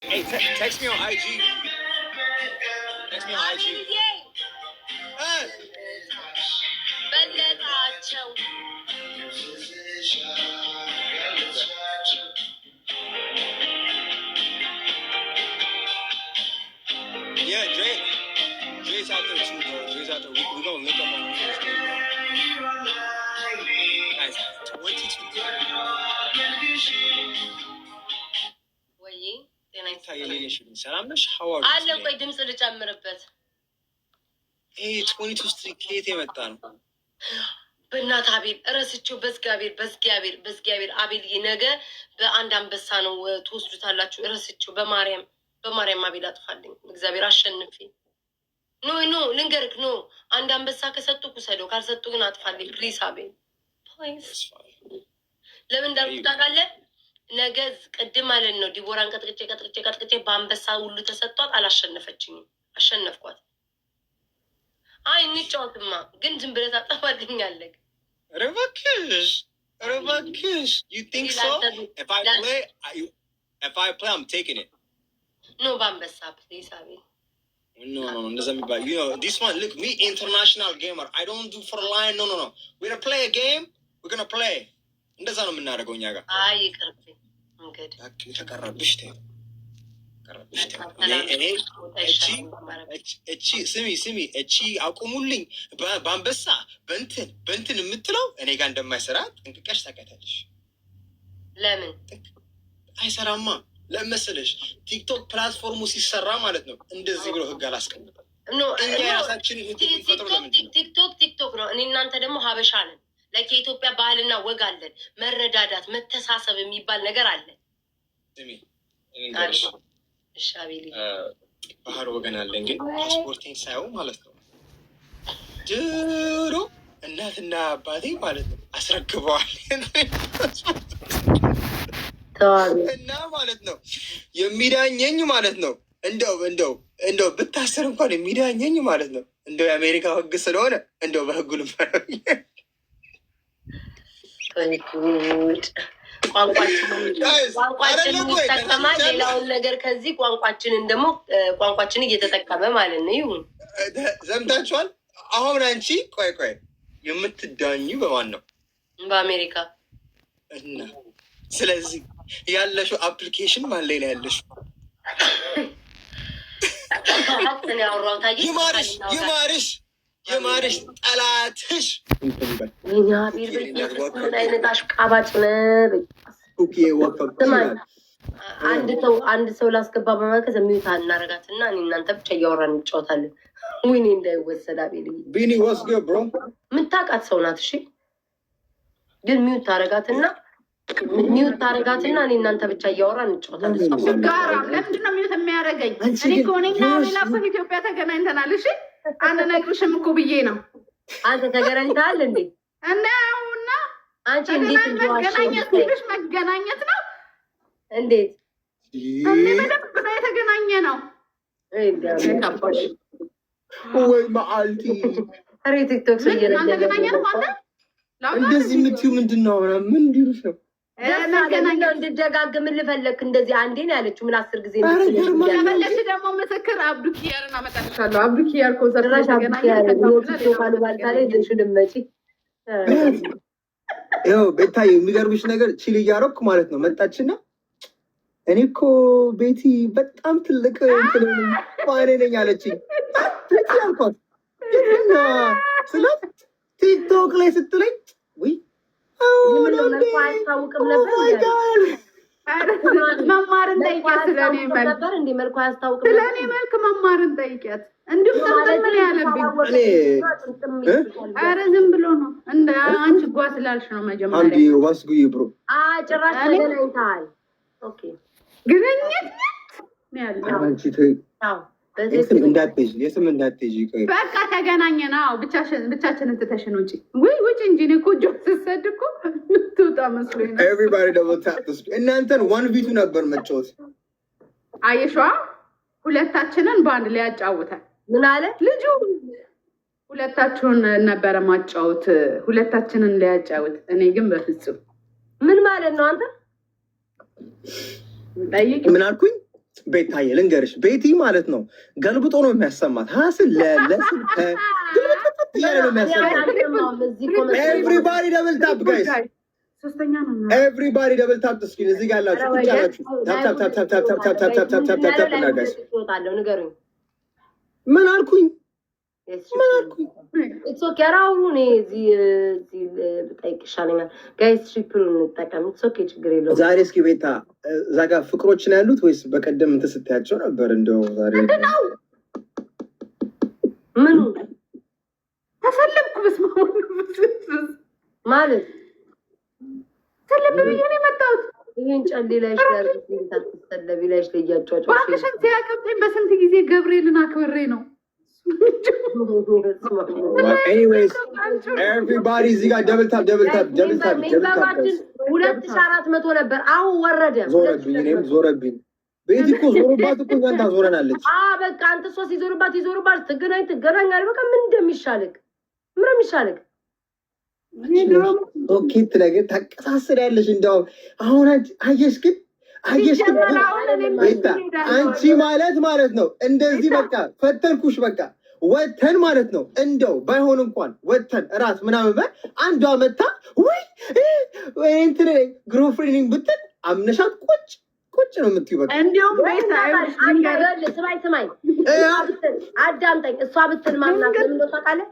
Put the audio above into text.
Hey, text me on IG. Text me on IG. አቤልዬ። Hey. በለጣቸው። Who's that? Yeah, Dre. Dre's out there too, bro. Dre's out there. We gonna link up on New Year's Day, bro. Guys, 22. ወይ ጤና ይስጥልኝ። ሰላም ነሽ? How are you አለ today? ቆይ ድምፅ ልጨምርበት። ይሄ 22 streak ከየት የመጣ ነው? በእናትህ አቤል እረስቼው፣ በእግዚአብሔር፣ በእግዚአብሔር፣ በእግዚአብሔር አቤልዬ፣ ነገ በአንድ አንበሳ ነው ትወስዱታላችሁ። እረስቼው፣ በማርያም፣ በማርያም አቤል አጥፋልኝ። እግዚአብሔር አሸንፌ። No, no፣ ልንገርክ፣ no፣ አንድ አንበሳ ከሰጡ ውሰደው፣ ካልሰጡ ግን አጥፋልኝ please አቤል፣ please። It's fine. ለምን እንዳልኩ ታውቃለህ? ነገ ቅድም ማለት ነው ዲቦራን ቀጥቅጬ ቀጥቅጬ ቀጥቅጬ በአንበሳ ሁሉ ተሰጥቷት አላሸነፈችኝም። አሸነፍኳት። አይ እንጫወትማ፣ ግን ዝም ብለህ ታጠፋልኛለህ። ኧረ እባክሽ፣ ኧረ እባክሽ። You think so? If I play, if I play, I'm taking it. No፣ በአንበሳ please አቤል። No, እንደዛ የሚባል this one, look, me international gamer. I don't do for line. No, no, no. We're gonna play a game. We're gonna play. እንደዛ ነው የምናደርገው እኛ ጋር። አይ ይቅርብኝ እንግዲህ። ከቀረብሽ ተይው፣ ቀረብሽ ተይው። እኔ እቺ እቺ ስሚ ስሚ፣ እቺ አቁሙልኝ በአንበሳ በእንትን በእንትን የምትለው እኔ ጋር እንደማይሰራ ጠንቅቀሽ ታውቂያታለሽ። ለምን? አይሰራማ። ለምን መሰለሽ? ቲክቶክ platform ኡ ሲሰራ ማለት ነው እንደዚህ ብሎ ህግ አላስቀምጠም። No። እኛ የራሳችንን ህግ የሚፈጥረው ለምንድን ነው? ቲክቶክ ቲክቶክ ነው። እኔ እናንተ ደግሞ ሀበሻ ነን። Like የኢትዮጵያ ባህልና ወግ አለን። መረዳዳት፣ መተሳሰብ የሚባል ነገር አለ። ስሚ ልንገርሽ፣ እሺ አቤል። ባህር ወገን አለን፣ ግን ፓስፖርቴን ሳየው ማለት ነው ድሮ እናትና አባቴ ማለት ነው አስረክበዋል እና ማለት ነው የሚዳኘኝ ማለት ነው እንደው ብታሰር እንኳን የሚዳኘኝ ማለት ነው እንደው የአሜሪካ ህግ ስለሆነ እንደው በህጉ ልመራው። ጉድ! ቋንቋችንን ይጠቀማል። ሌላውን ነገር ከዚህ ቋንቋችንን ደግሞ ቋንቋችንን እየተጠቀመ ማለት ነው። ይሁን። ዘምታችኋል። አሁን አንቺ ቆይ ቆይ፣ የምትዳኙ በማን ነው? በአሜሪካ። እና ስለዚህ ያለሽው application ማን ላይ ነው ያለሽው? ሀቅን ያወራው ታየ። ይማርሽ፣ ይማርሽ፣ ይማርሽ ጠላትሽ። ምን አይነት አሽቃባጭ ነህ? አንድ ሰው ላስገባ በማለት mute እናረጋት እና እኔ እናንተ ብቻ እያወራን እንጫወታለን። ወይኔ እንዳይወሰድ አቤል። ቢኒ, what's good, bro? የምታውቃት ሰው ናት። እሺ ግን mute ታረጋትና እኔ እናንተ ብቻ እያወራን እንጫወታለን። ጋራ ለምንድን ነው mute የሚያደርገኝ? እኔ እኮ እኔና አቤላ እኮ ኢትዮጵያ ተገናኝተናል። እሺ አንነግርሽም እኮ ብዬ ነው። አንተ ተገናኝተሃል እንዴ? እና ያውና አንቺ እንዴት መገናኘት ትንሽ መገናኘት ነው። እንዴት? እኔ በደንብ ነው የተገናኘ ነው። ወይ መዓልቲ! ኧረ ቲክቶክ ሰው አልተገናኘንም አንተ። እንደዚህ የምትይው ምንድን ነው? ምን እንዲሉሽ ነው? መገናኘው እንድደጋግም ልፈለክ እንደዚህ አንዴ ነው ያለችው። ምን 10 ጊዜ? ከፈለግሽ ደግሞ ምስክር አብዱ ኪያርን አመጣልሻለሁ። አብዱ ኪያር ኮንሰርት ላይ ጭራሽ የቲክቶክ አሉባልታ ላይ ይዘሽው ልትመጪ። ይኸው ቤታዬ፣ የሚገርምሽ ነገር chill እያደረኩ ማለት ነው መጣችና እኔ እኮ ቤቲ በጣም ትልቅ fan ነኝ አለችኝ። ቤቲ አልኳት ስላት ቲክቶክ ላይ ስትለኝ ውይ። መልኩ አያስታውቅም ነበር። መማርን ጠይቂያት። ስለኔ መልክ ነበር እንዴ? መልኩ አያስታውቅም። ስለኔ መልክ መማርን ጠይቂያት። እንዲሁም ጥምጥም ነው ያለብኝ። ኧረ ዝም ብሎ ነው። እንደ አንቺ ጓ ስላልሽ ነው መጀመሪያ። What's good, bro? ጭራሽ ተገናኝተሃል። Okay. ግንኙነት ነው ያለው። አንቺ ተይ፣ የትም እንዳትሄጂ፣ የትም እንዳትሄጂ። ቆይ። በቃ ተገናኘን። አዎ ብቻችንን ትተሽን ውጪ። ውይ ውጭ እንጂ እኔ እኮ እጇ ስትሰድ እኮ የምትወጣ መስሎኝ ነው። Everybody double tap። እናንተን 1v2 ነበር መጫወት። አየሽዋ፣ ሁለታችንን በአንድ ላይ ያጫውታል። ምን አለ? ልጁ? ሁለታችሁን ነበረ ማጫወት፣ ሁለታችንን ሊያጫውት። እኔ ግን በፍጹም። ምን ማለት ነው አንተ? ጠይቅ። ምን አልኩኝ? ቤታዬ ልንገርሽ፣ ቤቲ ማለት ነው ገልብጦ ነው የሚያሰማት። ሀስል ለስል ግልብጥብጥ እያለ ነው የሚያሰማት። Everybody double tap, guys. ሶስተኛ ነው። Everybody double tap screen። እዚህ ጋር ያላችሁ፣ ቁጭ ያላችሁ tap tap tap tap tap tap tap tap tap tap tap እና guys። ንገሩኝ። ምን አልኩኝ? ምን አልኩኝ? It's okay። ኧረ አሁኑ እኔ እዚህ ብጠይቅ ይሻለኛል። Guys, triple ኡን እንጠቀም። It's okay፣ ችግር የለውም። ዛሬ እስኪ ቤታ እዛ ጋር ፍቅሮች ነው ያሉት ወይስ በቀደም እንትን ስታያቸው ነበር? እንደው ዛሬ ምኑ? ተሰለብኩ። በስመ አብ ወወልድ ወመንፈስ ቅዱስ። ማለት? ሰለብ ብዬ ነው የመጣሁት። ይህን ጨሌ ላይሽ ላይ አትሰለቢ፣ ላይሽ ላይ እያጫጫሽ። እባክሽን፣ ሲያቀብጠኝ በስንት ጊዜ ገብርኤልን አክብሬ ነው። Anyways, everybody እዚህ ጋር double tap, double tap, double tap, double tap. Member ኣችን 2400 ነበር፣ አሁን ወረደ። ዞረብኝ፣ እኔም ዞረብኝ። ቤቲ እኮ ዞሮባት እኮ እኛን ታዞረናለች። በቃ አንተ እሷ ሲዞርባት ይዞርባት፣ ትገናኝ ትገናኛለህ። በቃ ምን እንደሚሻልክ፣ ምን እንደሚሻልክ። Okay ነገር ታቀሳስሪያለሽ። እንደውም አሁን አየሽ ግን፣ አየሽ ግን ቤታ፣ አንቺ ማለት ነው እንደዚህ በቃ ፈተንኩሽ። በቃ ወተን ማለት ነው እንደው ባይሆን እንኳን ወተን እራት ምናምን በል አንዷ መታ ወይ እንትን girlfriend ብትል አምነሻት ቁጭ ቁጭ ነው የምትይው። በቃ እንዲሁም ቤታ ስማኝ ስማኝ፣ አዳምጠኝ። እሷ ብትል ማምናት ለምን እንደው ታውቃለህ?